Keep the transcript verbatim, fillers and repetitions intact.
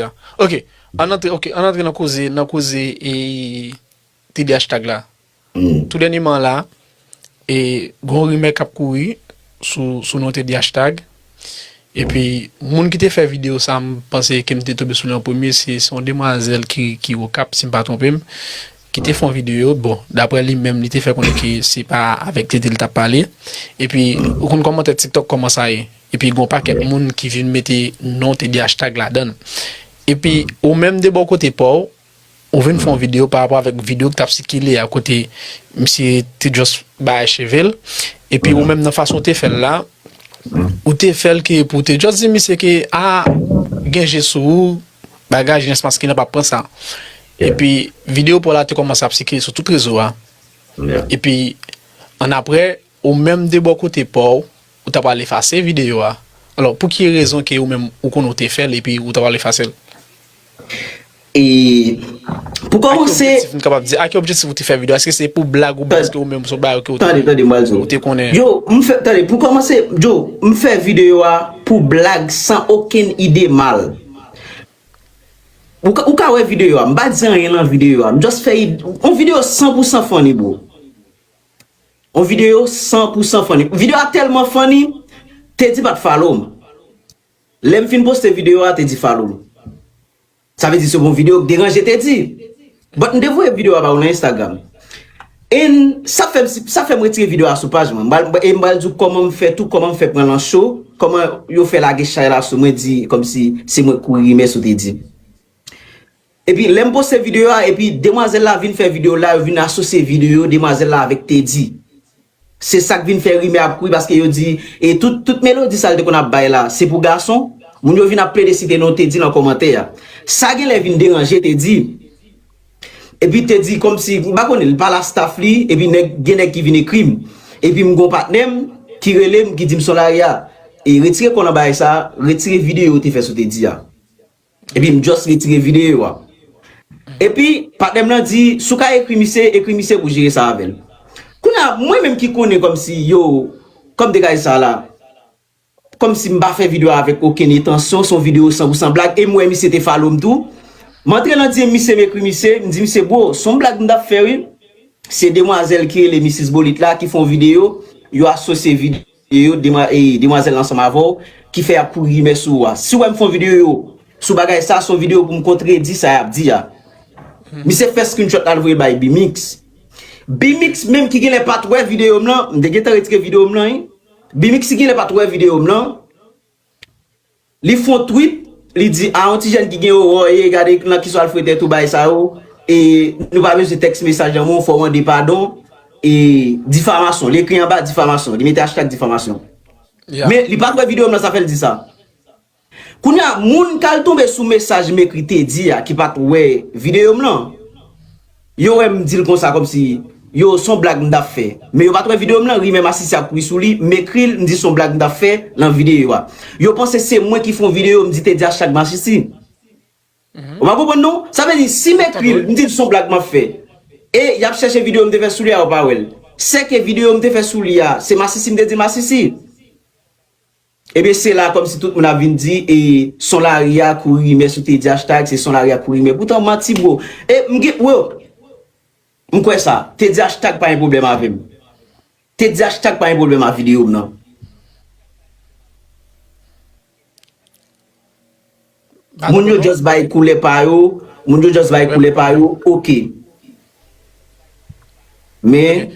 a. Ok, ann antre, ok, ann antre nan koze, nan koze e T D Hashtag la. Tou dènyèman la, e, gon rimè k ap kouri sou, sou non T D Hashtag. Epi, moun ki te fè videyo sa, m panse ke m te tonbe sou li an premye, se, se yon demwazèl ki, ki Okap, si m pa twonpe m, ki te fè yon videyo. Bon, daprè li menm, li te fè konnen ke se pa avèk Teddy li t ap pale. Epi, ou konn kòmantè TikTok kòman sa ye. Epi, gon pakèt moun ki vin mete non Teddy Hashtag ladan l. Epi, ou menm de bò kote pa w, ou vin fè yon videyo pa rapò avèk videyo ki t ap sikile a kote misye te just bay cheve l. Epi ou menm nan fason w te fè l la, ou te fè l ke pou w te just di misye ke, a, gen je sou ou, bagay, jenès maskilen p ap pran sa. Epi videyo pa w la te kòmanse ap sikile sou tout rezo a. Epi, annapre, ou menm de bò kote pa w, ou ta pral efase videyo a. Alò, pou ki rezon ke ou menm ou konnen w te fè l epi ou ta pral efase l? E pou kòmanse, m kapab di, a ki objektif ou te fè videyo? Èske se pou blag oubyen èske ou menm se yon bagay ke ou te, tande, tande, m pral di w, ou te konnen? Yo, m fè, tande, pou kòmanse, yo, m fè videyo a pou blag san okenn ide mal. Ou ka, ou ka wè videyo a, m pa di anyen nan videyo a, m just fè ide, yon videyo san pou san funny, bro. Yon videyo san pou san funny. Videyo a tèlman funny, Teddy pa t follow m. Lè m fin poste videyo a, Teddy follow m. Sa vle di se yon videyo k deranje Teddy. But m te voye videyo a ba ou nan Instagram. And sa fè m, sa fè m retire videyo a sou paj mwen. M pral, e m pral di w kòman m fè tou, kòman m fè pran nan cho, kòman yo fè lage chay la sou mwen, di kòmsi se mwen k kouri rimè sou Teddy. Epi lè m poste videyo a, epi demwazèl la vin fè videyo la, yo vin asosye videyo demwazèl la avèk Teddy. Se sa k vin fè rimè ap kouri, paske yo di, e tout, tout melodi sa l te konn ap bay la, se pou gason. Moun yo vin ap plede site non Teddy nan kòmantè a. Sa genlè vin deranje Teddy. Epi Teddy kòmsi, m pa konnen, li pale a staff li, epi nèg, gen nèg ki vin ekri m. Epi m gon patnè m ki rele m, ki di m, Son Larry a, e retire kò w nan bagay sa, retire videyo w te fè sou Teddy a. Epi m just retire videyo a. Epi, patnè m nan di, si w ka ekri misye, ekri misye pou jere sa avè l. Kounye a, mwen menm ki konnen kòmsi, yo, kòm degaj sa la, kòmsi m pa fè videyo a avèk okenn entansyon, se yon videyo san pou san blag, e m wè misye te follow m tou. M antre nan D M misye, m ekri misye, m di misye, bro, se yon blag m t ap fè wi. Se demwazèl ki rele Misis Bolit la ki fè yon videyo, yo asosye videyo demwa, e, demwazèl la ansanm avè w, ki fè y ap kouri rimè sou ou a. Si w wè m fè yon videyo sou bagay sa, se yon videyo pou m kontredi sa y ap di a. Misye fè screenshot la, l voye bay B-Mix. B-Mix menm ki genlè pa t wè videyo m lan, m te gentan retire videyo m lan, wi. B-Mix ki genlè pa t wè videyo m lan, li fè yon tweet, li di, a yon ti jèn ki gen owò, e gade nan kisa w al foure tèt ou, bagay sa yo, e nou pa bezwen tèks mesaj nan men w, fò w mande padon, e difamasyon, li ekri anba difamasyon, li mete hashtag difamasyon. Men li pa t wè videyo m lan, sa fè l di sa. Kounye a, moun k al tonbe sou mesaj m ekri Teddy a, ki pa t wè videyo m lan, yo wè m di l konsa kòmsi, yo, se yon blag m t ap fè. Men yo pa t wè videyo m lan, rimè masisi ap kouri sou li, m ekri l, m di se yon blag m t ap fè nan videyo a. Yo panse se mwen ki fè yon videyo, m di Teddy hashtag masisi. Ou pa konprann non? Sa vle di, si m ekri l, m di l se yon blag m ap fè, e y ap chèche videyo m te fè sou li a, yo pa wè l. Sèke videyo m te fè sou li a, se masisi m te di masisi. Ebyen, se la kòmsi tout moun ap vin di, e, Son Larry a kouri rimè sou Teddy hashtag, se Son Larry a kouri rimè. Poutan, manti, bro. E, m gen, bro, m kwè sa. Teddy hashtag pa gen pwoblèm avè m. Teddy hashtag pa gen pwoblèm ak videyo m nan. Moun yo just bay koulè pa yo, moun yo just bay koulè pa yo, ok. Men,